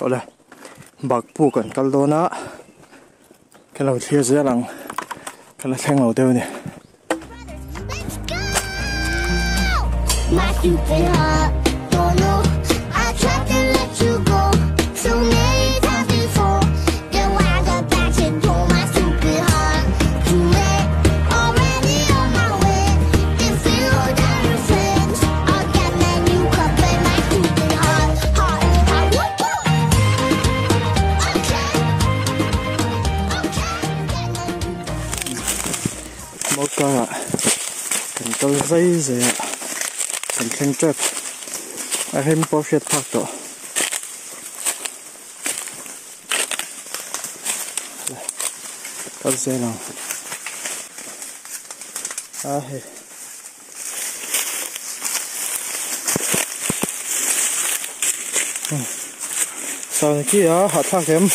Awle bak puk an kal dawn a ka lo thlir zel ang ka la thleng lo deuh a ni. Mawkangah kan kal zai zai a kan thleng tep a rem pawh hriat phak tawh. Kal zel ang a hei Sawn khi a hahthlak em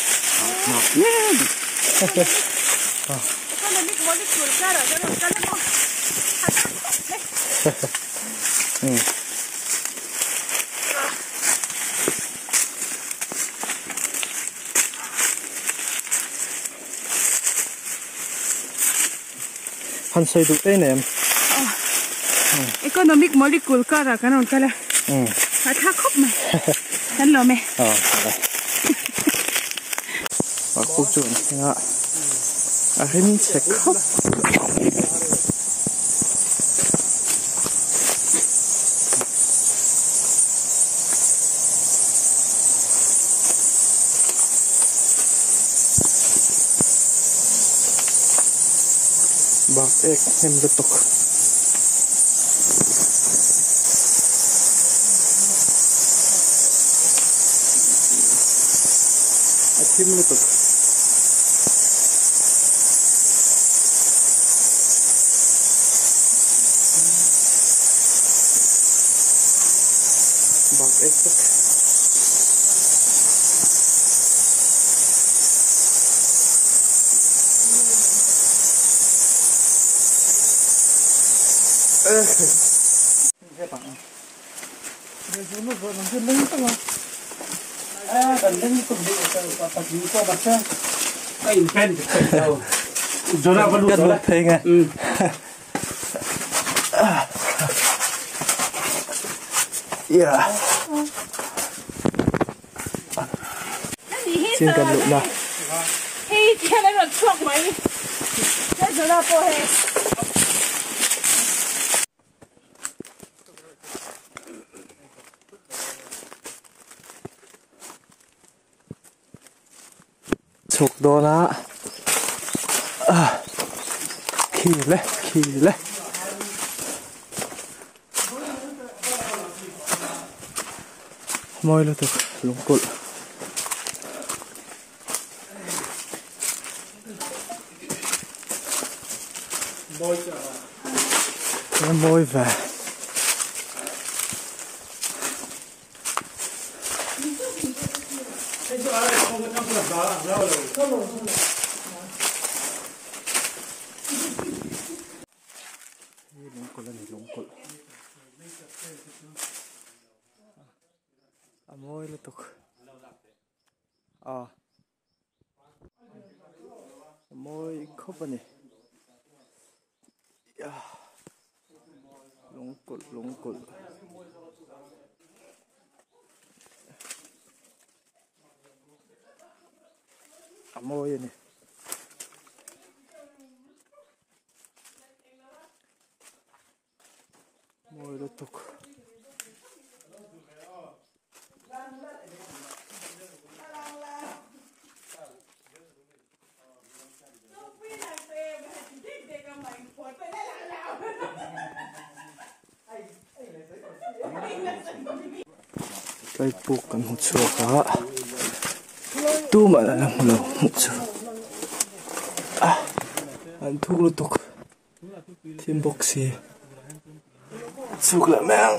Han sawi duh em em. Economic molecule kar ah kan rawn kal a. A tha khawp mai. Kan lawm e. A kuk chu an thleng a. A rim chhe khawp. Bak ek hnem lutuk. A thim lutuk. Bak ek tak. Kan lut phei nge. Yeah. Chin kan luh na. Hei tihian an rawn chhuak mai. Zona pawh hei. Chhuk dawn a ah khi le khi le mawi lutuk lungkulh. Mawi ve. Lungkulh a ni lungkulh a mawi lutuk a mawi khawp a ni lungkulh lungkulh. A mawi a ni. Mawi lutuk. Tlai puk kan hmu chhuak a tumah an la hmu lo hmuh chu an thuk lutuk thim bawk si chhuk leh mai ang